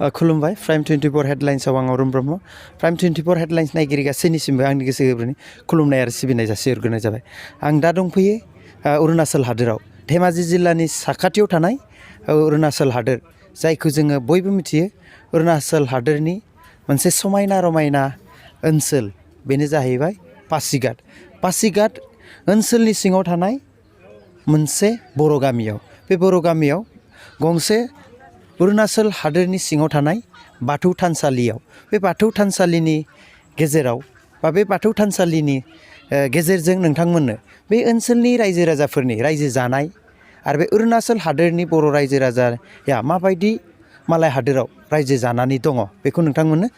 खुलुमबाय प्राइम 24 हेडलाइन्सआव आं Arun Brahma prime 24 headlines नायगिरि गासैनिसिमबो आंनि गोसो गोरबोनि खुलुमनाय आरो सिबिनाय जासिहरग्रोनाय जाबाय। आं दा दंफैयो अरुणाचल हादोराव धेमाजि जिल्लानि साखाथियाव थानाय अरुणाचल हादोर जायखौ जोङो बयबो मिथियो। अरुणाचल हादोरनि मोनसे समायना रमायना ओनसोल बेनो जाहैबाय पासिघाट। पासिघाट ओनसोलनि सिङाव थानाय मोनसे बर' गामियाव बे बर' गामियाव गंसे अरुणाचल हादोरनि सिङाव थानाय बाथौ थानसालियाव बे बाथौ थानसालिनि गेजेराव बा बे बाथौ थानसालिनि गेजेरजों नोंथांमोननो बे ओनसोलनि रायजो राजाफोरनि रायजो जानाय आरो बे अरुणाचल हादोरनि बर' रायजो राजाया माबायदि मालाय हादोराव रायजो जानानै दङ बेखौ नोंथांमोननो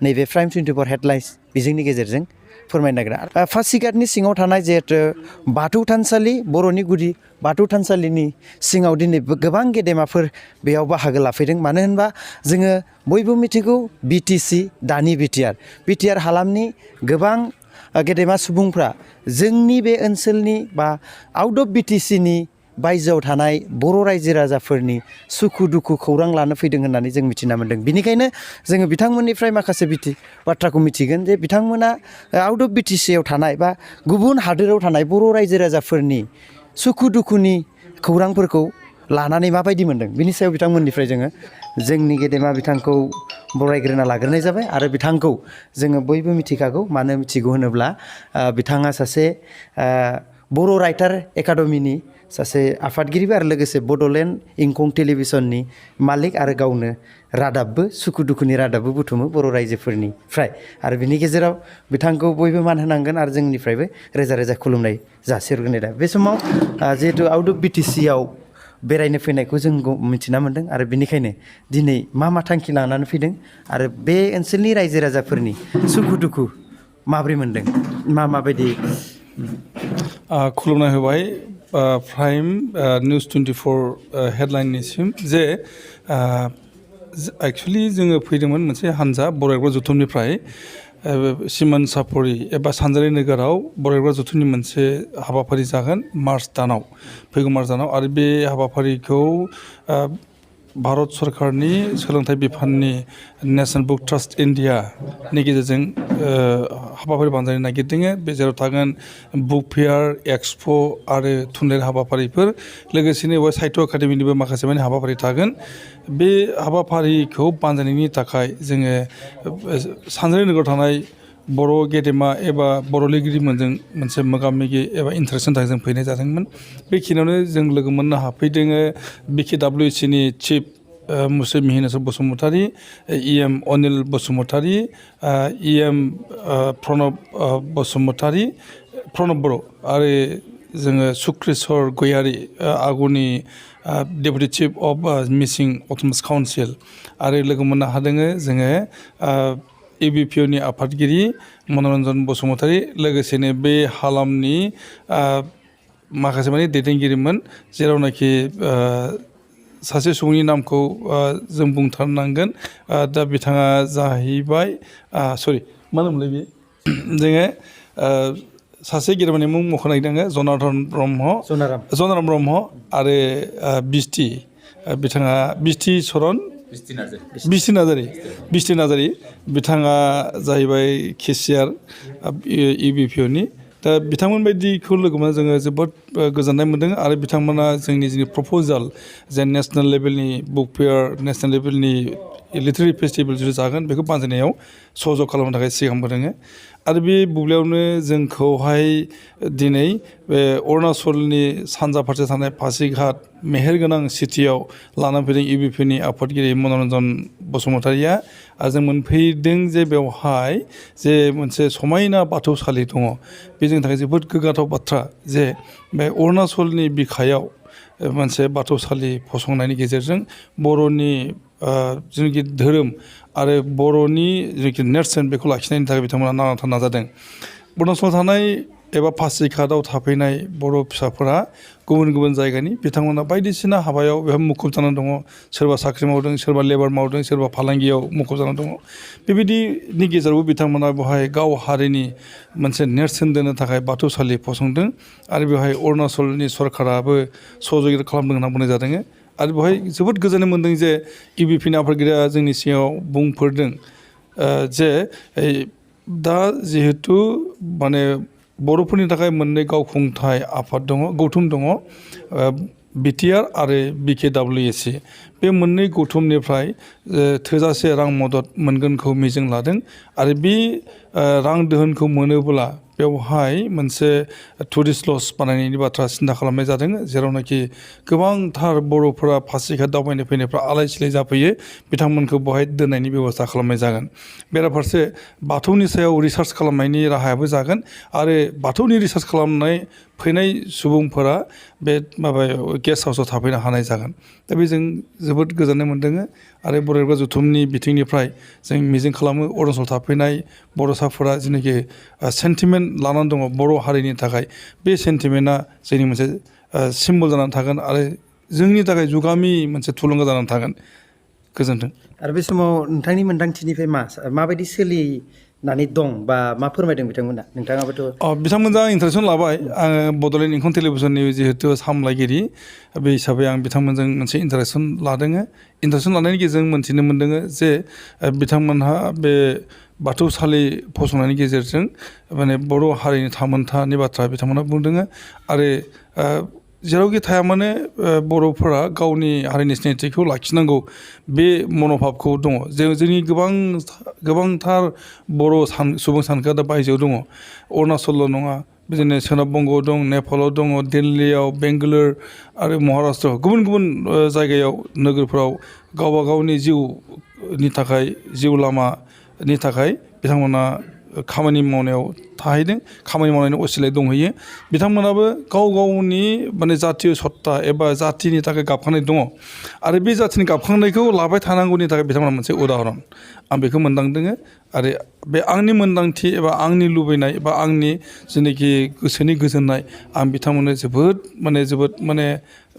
नैबे प्राइम 24 हेडलाइन्स बिजोंनि गेजेरजों फोरमायनो नागिरदों। पासिघाटनि सिङाव थानाय जिहेथु बाथौ थानसालि बर'नि गुदि बाथौ थानसालिनि सिङाव दिनै गोबां गेदेमाफोर बेयाव बाहागो लाफैदों। मानो होनबा जोङो बयबो मिथिगौ बिटिसि दानि बिटिआर हालामनि गोबां गेदेमा सुबुंफ्रा जोंनि बे ओनसोलनि बा आउट अफ बिटिसिनि बायजोआव थानाय बर' रायजो राजाफोरनि सुखु दुखु खौरां लानो फैदों होननानै जों मिथिना मोन्दों। बिनिखायनो जोङो बिथांमोननिफ्राय माखासे बाथ्राखौ मिथिगोन जे बिथांमोना आउट अफ बिटिसिआव थानाय बा गुबुन हादोराव थानाय बर' रायजो राजाफोरनि सुखु दुखुनि खौरांफोरखौ लानानै माबायदि मोन्दों बिनि सायाव बिथांमोननिफ्राय जोङो जोंनि गेदेमा बिथांखौ बरायग्रोना लाग्रोनाय जाबाय। आरो बिथांखौ जोङो बयबो मिथिखागौ। मानो मिथिगौ होनोब्ला बिथाङा सासे बर' राइटार एकाडेमिनि सासे आफादगिरिबो आरो लोगोसे बड'लेण्ड इंखं टेलिभिसननि मालिक आरो गावनो रादाबबो सुखु दुखुनि रादाबबो बुथुमो बर' रायजोफोरनिफ्राय। आरो बिनि गेजेराव बिथांखौ बयबो मान होनांगोन आरो जोंनिफ्रायबो रोजा रोजा खुलुमनाय जासिहरग्रोनाय दा बे समाव जिहेतु आउट अफ बिटिसिआव बेरायनो फैनायखौ जों मिथिना मोन्दों। आरो बिनिखायनो दिनै मा थांखि लानानै फैदों आरो बे ओनसोलनि रायजो राजाफोरनि सुखु दुखु माब्रै मोन्दों माबायदि खुलुमनाय होबाय प्राइम निउस 24 हेडलाइननिसिम जे एक्सुवेलि जोङो फैदोंमोन मोनसे हानजा बरायग्रा जथुमनिफ्राय सिमान सापरि एबा सानजारि नोगोराव बरायग्रा जथुमनि मोनसे हाबाफारि जागोन फैगौ मार्च दानाव। आरो बे हाबाफारिखौ भारत सरकारनि सोलोंथाइ बिफाननि नेशनेल बुक ट्रास्ट इन्डियानि गेजेरजों हाबाफारि बानायनो नागिरदों। बे जेराव थागोन बुक फेयार एक्सप' आरो थुनलाइयारि हाबाफारिफोर लोगोसेनो बेवहाय साहित्य एकाडेमिनिबो माखासे माने हाबाफारि थागोन। बे हाबाफारिखौ बानजायनायनि थाखाय जोङो सानजारि नोगोराव थानाय बर' गेदेमा एबा बर' लिरगिरिमोनजों मोनसे मोगा मोगि एबा इन्टारेक्सननि थाखाय जों फैनाय जादोंमोन। बेखिनियावनो जों लोगो मोननो हाफैदों BKWCनि चिफ मुसे मिहिनेश्वर बसुमतारी, EM अनिल बसुमतारी, EM प्रणब बर' आरो जोङो सुक्रेस्वर गयारी आगुनि deputy chief of Mising autonomous council आरो लोगो मोननो हादों जोङो ABPOनि आफादगिरि मनरन्जन बसुमतारी लोगोसेनो बे हालामनि माखासे माने दैदेनगिरिमोन जेरावनाखि सासे सुबुंनि नामखौ जों बुंथारनांगोन। दा बिथाङा जाहैबाय मा होनोमोनलाय बे जोङो सासे गेदेमानि मुं मख'नो नागिरदों जनाराम ब्रह्म आरो बिथाङा बिस्टि नार्जारी बिथाङा जाहैबाय केसियार EBPOनि। दा बिथांमोन बायदिखौ लोगो मोनना जोङो जोबोद गोजोननाय मोन्दों। आरो बिथांमोना जोंनि प्रप'जाल जे नेसनेल लेभेलनि बुक फेयार नेसनेल लेभेलनि लिटारेरि फेस्टिभेल जुदि जागोन बेखौ बानजायनायाव सहयोग खालामनो थाखाय सिगांबोदों। आरो बे बुब्लियावनो जोंखौहाय दिनै बे अरुणाचलनि सानजा फारसे थानाय पासिघाट मेहेरगोनां सिटियाव लानानै फैदों EBPOनि आफादगिरि मनरन्जन बसुमतारीया। आरो जों मोनफैदों जे बेवहाय जे मोनसे समायना बाथौसालि दङ। बे जोंनि थाखाय जोबोद गोग्गाथाव बाथ्रा जे बे अरुणाचलनि बिखायाव मोनसे बाथौसालि फसंनायनि गेजेरजों बर'नि जेनाखि धोरोम आरो बर'नि जेनाखि नेरसोन बेखौ लाखिनायनि थाखाय बिथांमोना नानाथा नाजादों। अरुणाचलाव थानाय एबा पासिघाटआव थाफैनाय बर' फिसाफोरा गुबुन गुबुन जायगानि बिथांमोना बायदिसिना हाबायाव बेहाय मुखुब जानानै दङ। सोरबा साख्रि मावदों, सोरबा लेबार मावदों, सोरबा फालांगियाव मुखुब जानानै दङ। बेबायदिनि गेजेरावबो बिथांमोना बेवहाय गाव हारिनि मोनसे नेरसोन दोननो थाखाय बाथौसालि फसंदों। आरो बेवहाय अरुणाचलनि सरकाराबो सहযোगिता खालामदों होनना बुंनाय जादों। आरो बेवहाय जोबोद गोजोननाय मोन्दों जे इउबिपिनि आफादगिरिया जोंनि सिगाङाव बुंफोरदों जे दा जिहेतु माने बर'फोरनि थाखाय मोननै गावखुंथाय आफाद दङ गौथुम दङ बिटिआर आरो बिकेडब्लिउएसि बे मोननै गौथुमनिफ्राय थोजासे रां मदद मोनगोनखौ मिजिं लादों आरो बे रां दोहोनखौ मोनोब्ला बेवहाय मोनसे टुरिस्ट लज बानायनायनि बाथ्रा सिन्था खालामनाय जादों जेरावनाखि गोबांथार बर'फोरा पासिघाट दावबायनो फैनायफ्रा आलाय सिलाय जाफैयो बिथांमोनखौ बहाय दोननायनि बेब'स्था खालामनाय जागोन बेराफारसे बाथौनि सायाव रिसार्च खालामनायनि राहायाबो जागोन आरो बाथौनि रिसार्च खालामनाय फैनाय सुबुंफोरा बे माबायाव गेस्ट हाउसाव थाफैनो हानाय जागोन दा बेजों जोबोद गोजोननाय मोन्दों आरो बर' रायजो जथुमनि बिथिंनिफ्राय जों मिजिं खालामो अरुणाचल थाफैनाय बड'साफोरा जेनाखि सेन्टिमेन्ट लानानै दङ बर' हारिनि थाखाय बे सेन्टिमेन्टआ जोंनि मोनसे सिम्बल जानानै थागोन आरो जोंनि थाखाय जुगामि मोनसे थुलुंगा जानानै थागोन गोजोन्थों आरो बे समाव नोंथांनि मोन्दांथिनिफ्राय माबायदि सोलिनानै दं बा मा फोरमायदों बिथांमोना नोंथाङाबोथ' बिथांमोनजों आं इन्टारेक्सन लाबाय आङो बड'लेण्ड इंखं टेलिभिसननि जिहेतु सामलायगिरि बे हिसाबै आं बिथांमोनजों मोनसे इन्टारेक्सन लादों इन्टारेक्सन लानायनि गेजेरजों मोन्थिनो मोन्दों जे बिथांमोनहा बे बाथौसालि फसंनायनि गेजेरजों माने बर' हारिनि थामोन्थानि बाथ्रा बिथांमोना बुंदों आरो जेरावखि थाया मानो बर'फोरा गावनि हारिनि सिनायथिखौ लाखिनांगौ बे मन'भाबखौ दङ जोंनि गोबांथार बर' सुबुं सानखोआ दा बायजोआव दङ अरुणाचलल' नङा बिदिनो सोनाब बंग'आव दं नेपालाव दङ दिल्लीयाव बेंगालुरु आरो महाराष्ट्र गुबुन गुबुन जायगायाव नोगोरफ्राव गावबा गावनि जिउनि थाखाय जिउ लामानि थाखाय बिथांमोना खामानि मावनायाव थाहैदों खामानि मावनायनि असिलाय दंहैयो बिथांमोनाबो गाव गावनि माने जातीय सत्ता एबा जातिनि थाखाय गाबखांनाय दङ आरो बे जातिनि गाबखांनायखौ लाबाय थानांगौनि थाखाय बिथांमोना मोनसे उदाहरन आं बेखौ मोनदांदों आरो बे आंनि मोनदांथि एबा आंनि लुबैनाय एबा आंनि जेनाखि गोसोनि गोजोननाय आं बिथांमोननो जोबोद माने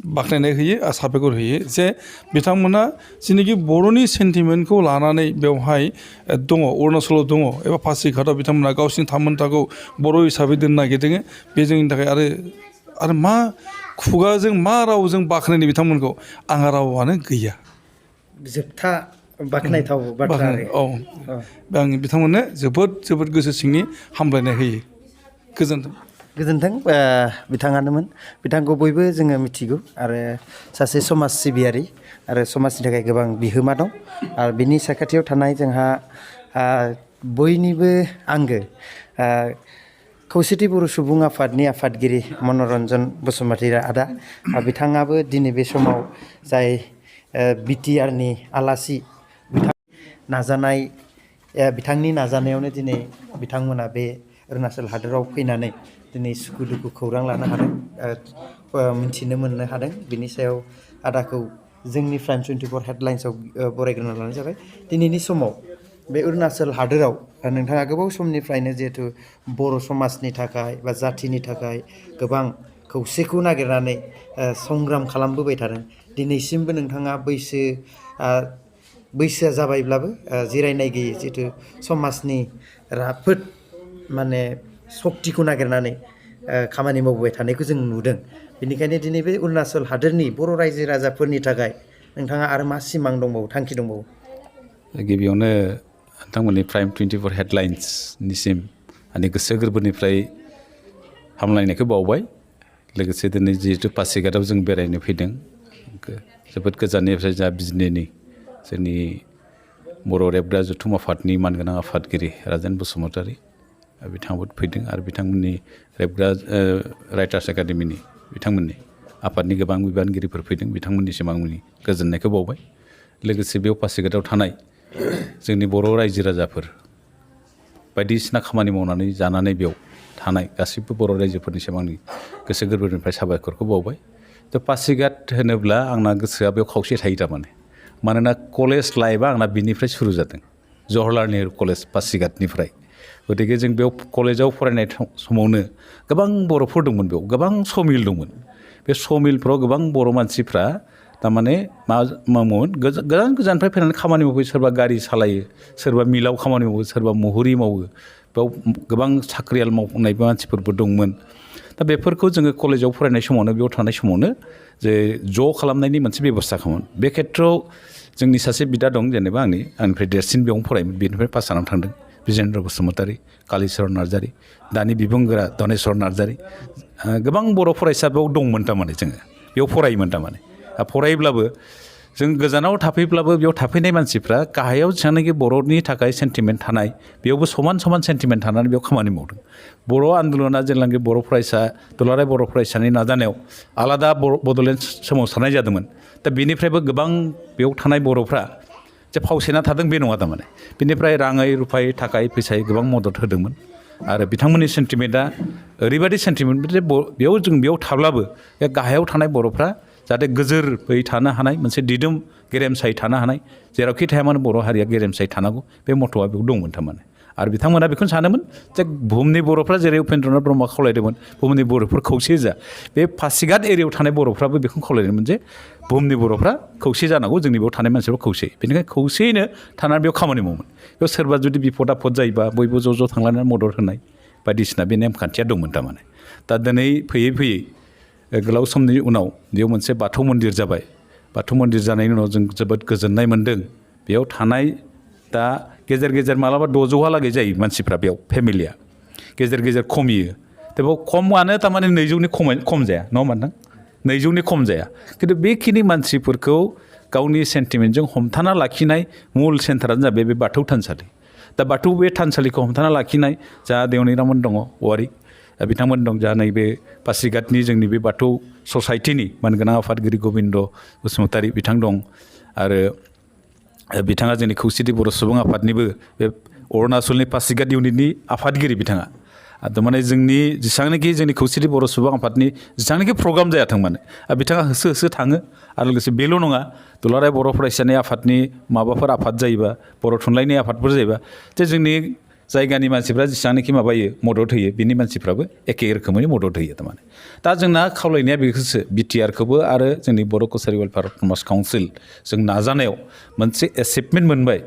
बाख्नायनाय होयो आरो साबायखर होयो जे बिथांमोना जेनाखि बर'नि सेन्टिमेन्टखौ लानानै बेवहाय दङ अरुणाचलाव दङ एबा पासिघाटआव बिथांमोना गावसिनि थामोन्थाखौ बर' हिसाबै दोननो नागिरदों बे जोंनि थाखाय आरो मा खुगाजों मा रावजों बाख्नायनो बिथांमोनखौ आंहा रावानो गैया जोबथा बाख्नायथाव बाथ्रा आं बिथांमोननो जोबोद गोसो सिंनि हामलायनाय होयो गोजोन्थों बिथाङानोमोन बिथांखौ बयबो जोङो मिथिगौ आरो सासे समाज सिबियारि आरो समाजनि थाखाय गोबां बिहोमा दं आरो बिनि साखाथियाव थानाय जोंहा बयनिबो आंगो खौसेथि बर' सुबुं आफादनि आफादगिरि मनरन्जन बसुमतारी आदा बिथाङाबो दिनै बे समाव जाय बिटिआरनि आलासि बिथांनि नाजानायावनो दिनै बिथांमोना बे अरुणाचल हादोराव फैनानै दिनै सुखु दुखु खौरां लानो हादों मिथिनो मोननो हादों बिनि सायाव आदाखौ जोंनि प्राइम 24 हेडलाइन्सआव बरायग्रोना लानाय जाबाय दिनैनि समाव बे अरुणाचल हादोराव नोंथाङा गोबाव समनिफ्रायनो जिहेथु बर' समाजनि थाखाय बा जाथिनि थाखाय गोबां खौसेखौ नागिरनानै संग्राम खालामबोबाय थादों दिनैसिमबो नोंथाङा बैसोआ जाबायब्लाबो जिरायनाय गैयै जिहेथु समाजनि राफोद माने सक्तिखौ नागिरनानै खामानि मावबोबाय थानायखौ जों नुदों बेनिखायनो दिनै बे अरुणाचल हादोरनि बर' रायजो राजाफोरनि थाखाय नोंथाङा आरो मा सिमां दंबावो थांखि दंबावो गिबियावनो नोंथांमोननि प्राइम 24 हेडलाइन्सनिसिम आंनि गोसो गोरबोनिफ्राय हामलायनायखौ बावबाय लोगोसे दिनै जिहेतु पासिघाटआव जों बेरायनो फैदों जोबोद गोजाननिफ्राय जा बिजनेनि जोंनि बर' रेबग्रा जथुम आफादनि मानगोनां आफादगिरि राजेन बसुमतारी बिथाङाबो फैदों आरो बिथांमोननि रेबग्रा राइटार्स एकाडेमिनि बिथांमोननि आफादनि गोबां बिबानगिरिफोर फैदों बिथांमोननिसिम आंनि गोजोननायखौ बावबाय लोगोसे बेयाव पासिघाटआव थानाय जोंनि बर' रायजो राजाफोर बायदिसिना खामानि मावनानै जानानै बेयाव थानाय गासैबो बर' रायजोफोरनिसिम आंनि गोसो गोरबोनिफ्राय साबायखरखौ बावबाय थ' पासिघाट होनोब्ला आंना गोसोआ बेयाव खावसे थायो थारमाने मानोना कलेज लाइफआ आंना बिनिफ्राय सुरु जादों जवाहरलाल नेहरु कलेज पासिघाटनिफ्राय गतिके जों बेयाव कलेजाव फरायनाय समावनो गोबां बर'फोर दंमोन बेयाव गोबां समिल दंमोन बे समिलफ्राव गोबां बर' मानसिफ्रा थारमाने मा मावोमोन गोजाननिफ्राय फैनानै खामानि मावो सोरबा गारि सालायो सोरबा मिलाव खामानि मावो सोरबा मुहुरि मावो बेयाव गोबां साख्रियाल मावनाय मानसिफोरबो दंमोन दा बेफोरखौ जोङो कलेजाव फरायनाय समावनो बेयाव थानाय समावनो जे ज' खालामनायनि मोनसे बेबस्था खालामोन बे खेथ्रआव जोंनि सासे बिदा दं जेनेबा आंनिफ्राय देरसिन बेयावनो फरायोमोन बेनिफ्राय पास जानानै थांदों बिजेन्द्र बसुमतारी कालिचरन नार्जारी दानि बिबुंगोरा धनेस्वर नार्जारी गोबां बर' फरायसा बेयाव दंमोन थारमाने जोङो बेयाव फरायोमोन थारमाने फरायोब्लाबो जों गोजानाव थाफैब्लाबो बेयाव थाफैनाय मानसिफ्रा गाहायाव जेसेबांनाखि बर'नि थाखाय सेन्टिमेन्ट थानाय बेयावबो समान समान सेन्टिमेन्ट थानानै बेयाव खामानि मावदों बर' आन्दलना जेब्लानाखि बर' फरायसा दुलाराय बर' फरायसानि नाजानायाव आलादा बड'लेण्ड सोमावसारनाय जादोंमोन दा बेनिफ्रायबो गोबां बेयाव थानाय बर'फ्रा जे फावसायना थादों बे नङा थारमाने बेनिफ्राय राङै रुफायै थाखाय फैसायै गोबां मदद होदोंमोन आरो बिथांमोननि सेन्टिमेन्टआ ओरैबायदि सेन्टिमेन्ट जे बेयाव थाब्लाबो बे गाहायाव थानाय बर'फ्रा जाहाथे गोजोरै थानो हानाय मोनसे दिदोम गेरेमसायै थानो हानाय जेरावखि थाया मानो बर' हारिया गेरेमसायै थानांगौ बे मथ'आ बेयाव दंमोन थारमाने आरो बिथांमोना बेखौनो सानोमोन जे बुहुमनि बर'फ्रा जेरै उपेन्द्रनाथ ब्रह्मआ खावलायदोंमोन बुहुमनि बर'फोर खौसे जा बे पासिघाट एरियायाव थानाय बर'फ्राबो बेखौनो खावलायदोंमोन जे बुहुमनि बर'फ्रा खौसे जानांगौ जोंनि बेयाव थानाय मानसिफ्रा खौसे बेनिखायनो खौसेयैनो थानानै बेयाव खामानि मावोमोन बेयाव सोरबा जुदि बिपद आफद जायोबा बयबो ज' थांलायनानै मदद होनाय बायदिसिना बे नेमखान्थिया दंमोन थारमाने दा दिनै फैयै फैयै गोलाव समनि उनाव बेयाव मोनसे बाथौ मन्दिर जाबाय बाथौ मन्दिर जानायनि उनाव जों जोबोद गोजोननाय मोन्दों बेयाव थानाय दा गेजेर गेजेर मालाबा 600हालागै जायो मानसिफ्रा बेयाव फेमिलिया गेजेर गेजेर खमियो दा बेयाव खमानो थारमाने 200नि खम जाया नङा होमबा नोंथां 200नि खम जाया खिन्थु बेखिनि मानसिफोरखौ गावनि सेन्टिमेन्टजों हमथाना लाखिनाय मुल सेन्टारानो जाबाय बे बाथौ थानसालि दा बाथौ बे थानसालिखौ हमथाना लाखिनाय जा देवनिरामोन दङ औवारि बिथांमोन दं जा नैबे पासिघाटनि जोंनि बे बाथौ ससाइटिनि मानगोनां आफादगिरि गबिन्द बसुमतारी बिथां दं आरो बिथाङा जोंनि खौसेथि बर' सुबुं आफादनिबो बे अरुणाचलनि पासिघाट इउनिटनि आफादगिरि बिथाङा थारमाने जोंनि जेसेबांनाखि जोंनि खौसेथि बर' सुबुं आफादनि जेसेबांनाखि प्रग्राम जायाथों माने बिथाङा होसो होसो थाङो आरो लोगोसे बेल' नङा दुलाराय बर' फरायसानि आफादनि माबाफोर आफाद जायोबा बर' थुनलाइनि आफादफोर जायोबा जे जोंनि जायगानि मानसिफ्रा जेसेबांनाखि माबायो मदद होयो बिनि मानसिफ्राबो एखे रोखोमैनो मदद होयो थारमाने दा जोंना खावलायनाया बेखौसो बिटिआरखौबो आरो जोंनि बर' कसारि वेलफेयार कमार्स काउन्सिल जों नाजानायाव मोनसे एचिभमेन्ट मोनबाय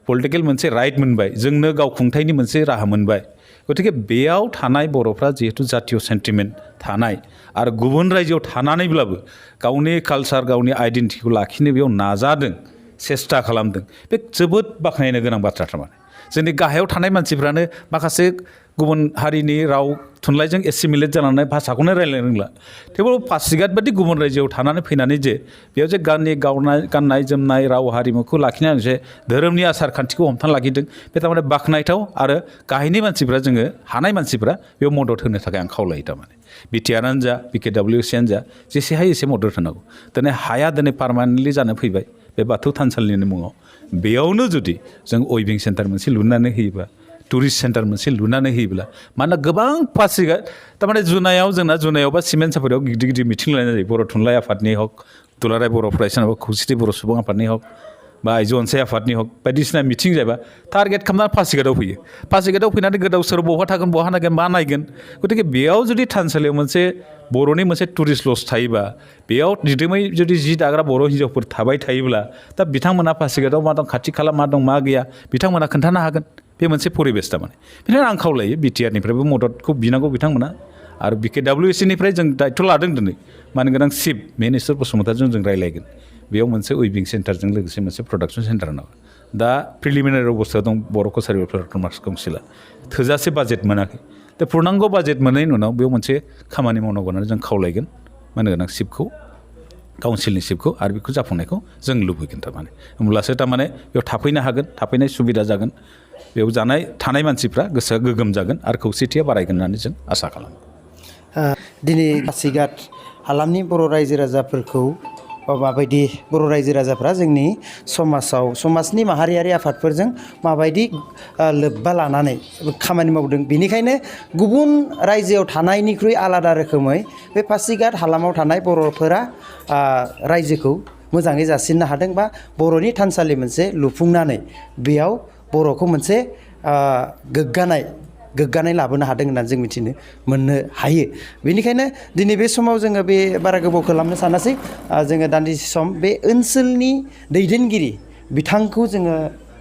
पलिटिकेल मोनसे राइट मोनबाय जोंनो गाव खुंथायनि मोनसे राहा मोनबाय गतिके बेयाव थानाय बर'फ्रा जिहेतु जातीय सेन्टिमेन्ट थानाय आरो गुबुन रायजोआव थानानैब्लाबो गावनि कालसार गावनि आइडेन्टिटिखौ लाखिनो बेयाव नाजादों सेस्था खालामदों बे जोबोद बाख्नायनो गोनां बाथ्रा थारमाने जोंनि गाहायाव थानाय मानसिफ्रानो माखासे गुबुन हारिनि राव थुनलाइजों एसिमिलेट जानानै भाषाखौनो रायज्लायनो रोंला थेवबो पासिघाट बादि गुबुन रायजोआव थानानै फैनानै जे बेयाव जे गाननाय जोमनाय राव हारिमुखौ लाखिनानै जे धोरोमनि आसार खान्थिखौ हमथाना लाखिदों बे थारमाने बाख्नायथाव आरो गाहायनि मानसिफ्रा जोङो हानाय मानसिफ्रा बेयाव मदद होनो थाखाय आं खावलायो थारमाने बिटिआरानो जा PKWCआनो जा जेसे हायो एसे मदद होनांगौ दिनै हाया दिनै पारमानेन्टलि जानो फैबाय बे बाथौ थानसालिनि मुङाव बेयावनो जुदि जों उइभिं सेन्टार मोनसे लुनानै होयोबा टुरिस्ट सेन्टार मोनसे लुनानै होयोब्ला मानोना गोबां पासिघाट थारमाने जुनायाव बा सिमेन्ट सापरियाव गिदिर गिदिर मिथिं लानाय जायो बर' थुनलाइ आफादनि हक दुलाराय बर' फरायसा खौसेथि बर' सुबुं आफादनि हक बा आइजो अनसाय आफादनि हक बायदिसिना मिथिं जायोबा टारगेट खालामनानै पासिघाटआव फैयो पासिघाटआव फैनानै गोदाव सोराव बहा थागोन बहा नायगोन मा नायगोन गतिके बेयाव जुदि थानसालियाव मोनसे बर'नि मोनसे टुरिस्ट लज थायोबा बेयाव दिदोमै जुदि जि दाग्रा बर' हिन्जावफोर थाबाय थायोब्ला दा बिथांमोना पासिघाटआव मा दं खाथि खाला मा दं मा गैया बिथांमोना खोन्थानो हागोन बे मोनसे परिबेस थारमाने बेनिखायनो आं खावलायो बिटिआरनिफ्रायबो मददखौ बिनांगौ बिथांमोना आरो BKWCनिफ्राय जों दायथ' लादों दिनै मानगोनां चिफ मिनिस्टार बसुमतारीजों जों रायज्लायगोन बेयाव मोनसे उइभिं सेन्टारजों लोगोसे मोनसे प्रडाक्सन सेन्टार नांगौ दा प्रिलिमिनारि अबस्थायाव दं बर' कसारि वेलफेयार कमार्स काउन्सिला थोजासे बाजेट मोनाखै दा पुर्नांग बाजेट मोननायनि उनाव बेयाव मोनसे खामानि मावनांगौ होननानै जों खावलायगोन मानगोनां चिफखौ काउन्सिलनि चिफखौ आरो बेखौ जाफुंनायखौ जों लुबैगोन थारमाने होमब्लासो थारमाने बेयाव थाफैनो हागोन थाफैनाय सुबिदा जागोन बेयाव थानाय मानसिफ्रा गोसोआ गोगोम जागोन आरो खौसेथिया बारायगोन होननानै जों आसा खालामो दिनै पासिघाट हालामनि बर' रायजो राजाफोरखौ माबायदि बर' रायजो राजाफ्रा जोंनि समाजनि माहारियारि आफादफोरजों माबायदि लोब्बा लानानै खामानि मावदों बेनिखायनो गुबुन रायजोआव थानायनिख्रुइ आलादा रोखोमै बे पासिघाट हालामाव थानाय बर'फोरा रायजोखौ मोजाङै जासिननो हादों बा बर'नि थानसालि मोनसे लुफुंनानै बेयाव बर'खौ मोनसे गोग्गानाय लाबोनो हादों होननानै जों मिथिनो मोननो हायो बेनिखायनो दिनै बे समाव जोङो बे बारा गोबाव खालामनो सानासै जोङो दान्दिसे सम बे ओनसोलनि दैदेनगिरि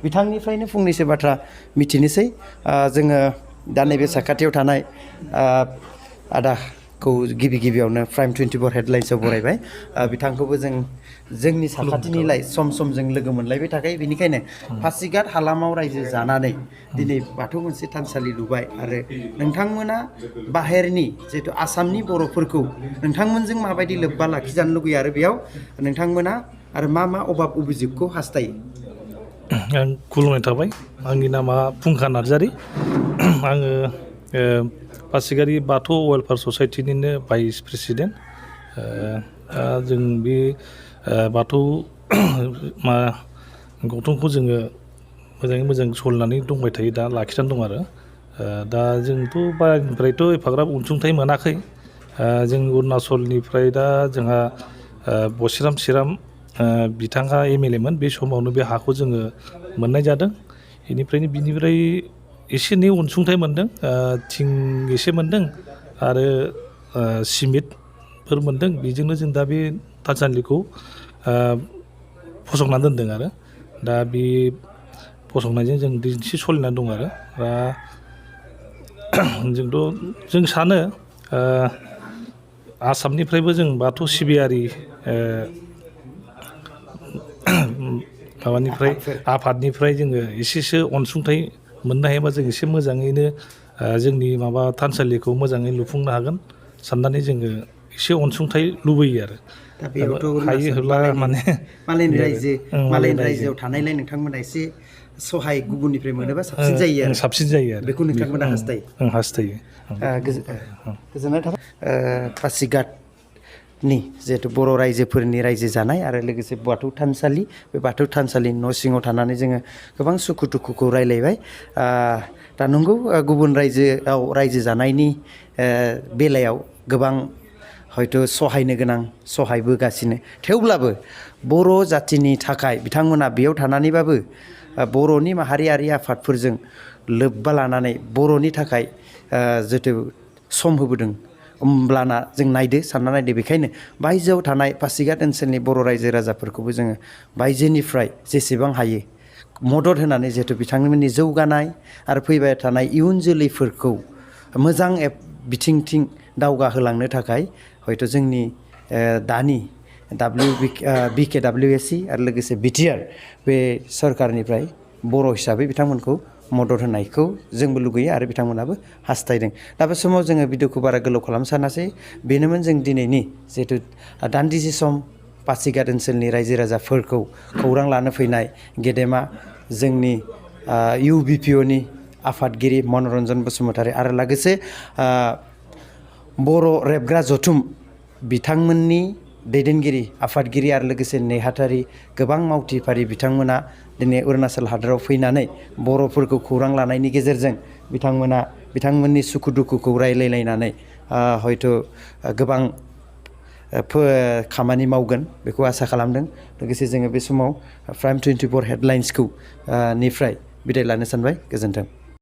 बिथांनिफ्रायनो फंनैसो बाथ्रा मिथिनोसै जोङो दा नैबे साखाथियाव थानाय आदा खौ गिबियावनो प्राइम 24 हेडलाइन्सआव बरायबाय बिथांखौबो जोंनि साखाथिनिलाय सम जों लोगो मोनलायबाय थाखायो बेनिखायनो पासिघाट हालामाव रायजो जानानै दिनै बाथौ मोनसे थानसालि लुबाय आरो नोंथांमोना बाहेरनि जिहेतु आसामनि बर'फोरखौ नोंथांमोनजों माबायदि लोब्बा लाखिजानो लुगैयो आरो बेयाव नोंथांमोना आरो मा अभाब अभिजुगखौ हास्थायो? आं खुलुमनाय थाबाय। आंनि नामा फुंखा नार्जारि। आङो पासिघाट बाथौ वेलफेयार ससाइटिनिनो भाइस प्रेसिडेन्ट। जों बे बाथौ गौथुमखौ जोङो मोजाङै मोजां सलिनानै दंबाय थायो, दा लाखिनानै दं आरो दा जोंथ' बाहेरनिफ्रायथ' एफाग्राब अनसुंथाइ मोनाखै। जों अरुणाचलनिफ्राय दा जोंहा बसिराम सिराम बिथाङा MLA मोन, बे समावनो बे हाखौ जोङो मोननाय जादों। बिनिफ्राय एसे एनै अनसुंथाइ मोनदों, थिं एसे मोनदों आरो सिमेन्टफोर मोनदों। बेजोंनो जों दा बे थानसालिखौ फसंना दोनदों आरो दा बे फसंनायजों जों दिनैसो सोलिनानै दं आरो जों सानो आसामनिफ्रायबो जों बाथौ सिबियारि आफादनिफ्राय जोङो एसेसो अनसुंथाइ मोननो हायोबा जों एसे मोजाङैनो जोंनि थानसालिखौ मोजाङै लुफुंनो हागोन साननानै जोङो एसे अनसुंथाइ लुबैयो आरो दा बेयावथ' हायो होला मालायनि रायजोआव थानायलाय नोंथांमोना एसे सहाय गुबुननिफ्राय मोनोबा साबसिन जायो आरो बेखौ नोंथांमोना हास्थायो। गोजोननाय थाबाय। पासिघाटनि जिहेतु बर' रायजोफोरनि रायजो जानाय आरो लोगोसे बाथौ थानसालि, बे बाथौ थानसालिनि न' सिङाव थानानै जोङो गोबां सुखु दुखुखौ रायलायबाय। दा नंगौ गुबुन रायजोआव रायजो जानायनि बेलायाव गोबां हयथ' सहायनो गोनां सहायबोगासिनो, थेवब्लाबो बर' जाथिनि थाखाय बिथांमोना बेयाव थानानैबाबो बर'नि माहारियारि आफादफोरजों लोब्बा लानानै बर'नि थाखाय जिहेतु सम होबोदों। होमब्लाना जों सानना नायदो बेखायनो बायजोआव थानाय पासिघाट ओनसोलनि बर' रायजो राजाफोरखौबो जोङो बायजोनिफ्राय जेसेबां हायो मदद होनानै जिहेतु बिथांमोननि जौगानाय आरो फैबाय थानाय इयुन जोलैफोरखौ मोजां बिथिंथिं दावगाहोलांनो थाखाय हयथ' जोंनि दानि BKWSC आरो लोगोसे BTR बे सरकारनिफ्राय बर' हिसाबै बिथांमोनखौ मदद होनायखौ जोंबो लुगैयो आरो बिथांमोनाबो हास्थायदों। दा बे समाव जोङो भिडिअखौ बारा गोलाव खालामनो सानासै। बेनोमोन जों दिनैनि जिहेतु दान्दिसे सम पासिघाट ओनसोलनि रायजो राजाफोरखौ खौरां लानो फैनाय गेदेमा जोंनि UBPOनि आफादगिरि मनरन्जन बसुमतारी आरो लोगोसे बर' रेबग्रा जथुम बिथांमोननि दैदेनगिरि आफादगिरि आरो लोगोसे नेहाथारि गोबां मावथिफारि बिथांमोना दिनै अरुणाचल हादोराव फैनानै बर'फोरखौ खौरां लानायनि गेजेरजों बिथांमोननि सुखु दुखुखौ रायलायलायनानै हयथ' गोबां खामानि मावगोन बेखौ आसा खालामदों। लोगोसे जोङो बे समाव प्राइम 24 हेडलाइन्सखौ निफ्राय बिदाय लानो सानबाय। गोजोन्थों।